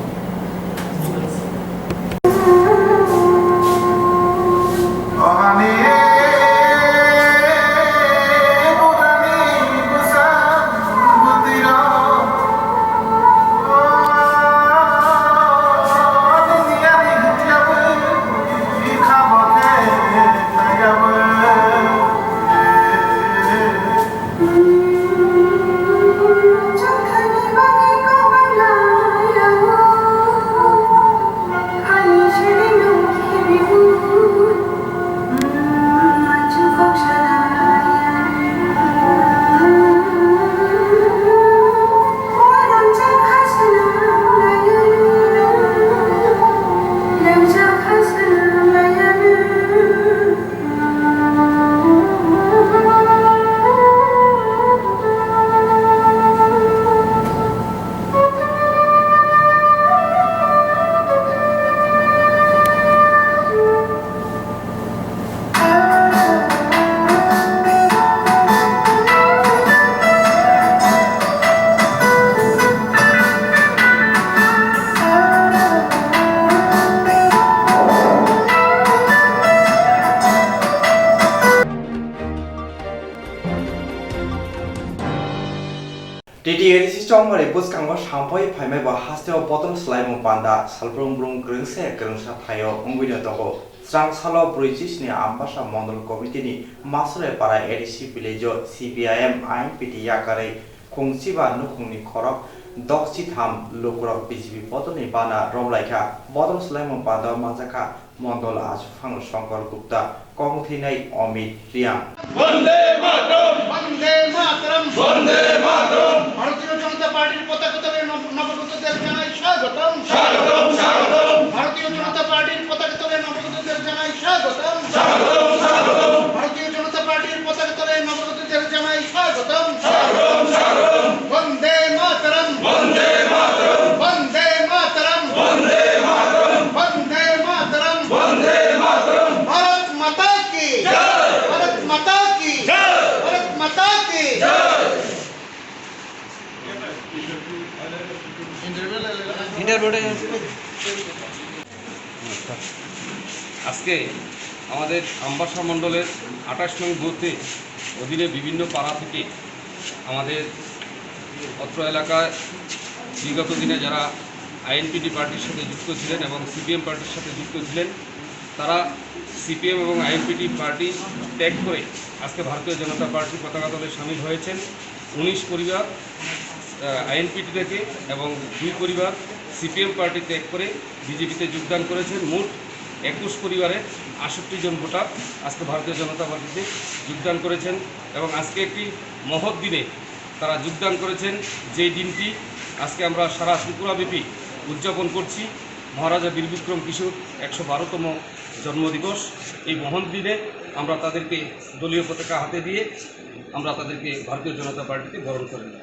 Tamari bwskango samphai phaimai bo hasteo bodol swlaimung panda salbrung brung kwrwngse kwrwngsa thaio wngwino tongo. Chwrangsalo brwichi sni Ambasa Mondol Committee ni Masore Para A D C village o C P I M I N P T yakarwi khungchiba nukhungni khorok dokchi tham lukurok B J P bodolni bana romlaikha. Bodol swlaimung panda manjakha Mondol Achufang Shankar Gupta, kong thwinai Amit Riang. Vande Mataram! Vande Mataram! Vande Mataram! ভারতীয় জনতা পার্টির পতাকা তলে নব-, নবাগতদের জানাই স্বাগতম। স্বাগতম, স্বাগতম। ভারতীয় জনতা পার্টির পতাকা তলে নবাগতদের জানাই স্বাগতম। স্বাগতম, স্বাগতম। ভারতীয় জনতা পার্টির পতাকা তলে নবাগতদের জানাই স্বাগতম। স্বাগতম, স্বাগতম। বন্দে মাতরম। বন্দে মাতরম। বন্দে মাতরম। বন্দে মাতরম। বন্দে মাতরম। বন্দে মাতরম। ভারত মাতা কি জয়। ভারত মাতা কি জয়। ভারত মাতা কি জয়। আজকে আমাদের আম্বাসা মণ্ডলের আঠাশ নং বুথে অধীনে বিভিন্ন পাড়া থেকে আমাদের অত্র এলাকায় বিগত দিনে যারা আইএনপিটি পার্টির সাথে যুক্ত ছিলেন এবং সিপিএম পার্টির সাথে যুক্ত ছিলেন, তারা সিপিএম এবং আইএনপিটি পার্টি ত্যাগ করে আজকে ভারতীয় জনতা পার্টির পতাকা তলে সামিল হয়েছেন। উনিশ পরিবার আইএনপিটি থেকে এবং দুই পরিবার সিপিএম পার্টি ত্যাগ করে বিজেপিতে যোগদান করেছেন। মোট একুশ পরিবারের আটষট্টি জন ভোটার আজকে ভারতীয় জনতা পার্টিতে যোগদান করেছেন এবং আজকে একটি মহৎ দিনে তারা যোগদান করেছেন, যেই দিনটি আজকে আমরা সারা ত্রিপুরাব্যাপী উদযাপন করছি। মহারাজা বীর বিক্রম কিশোর একশো বারোতম জন্মদিবস। এই মহান দিনে আমরা তাদেরকে দলীয় পতাকা হাতে দিয়ে আমরা তাদেরকে ভারতীয় জনতা পার্টিতে বরণ করে নিই।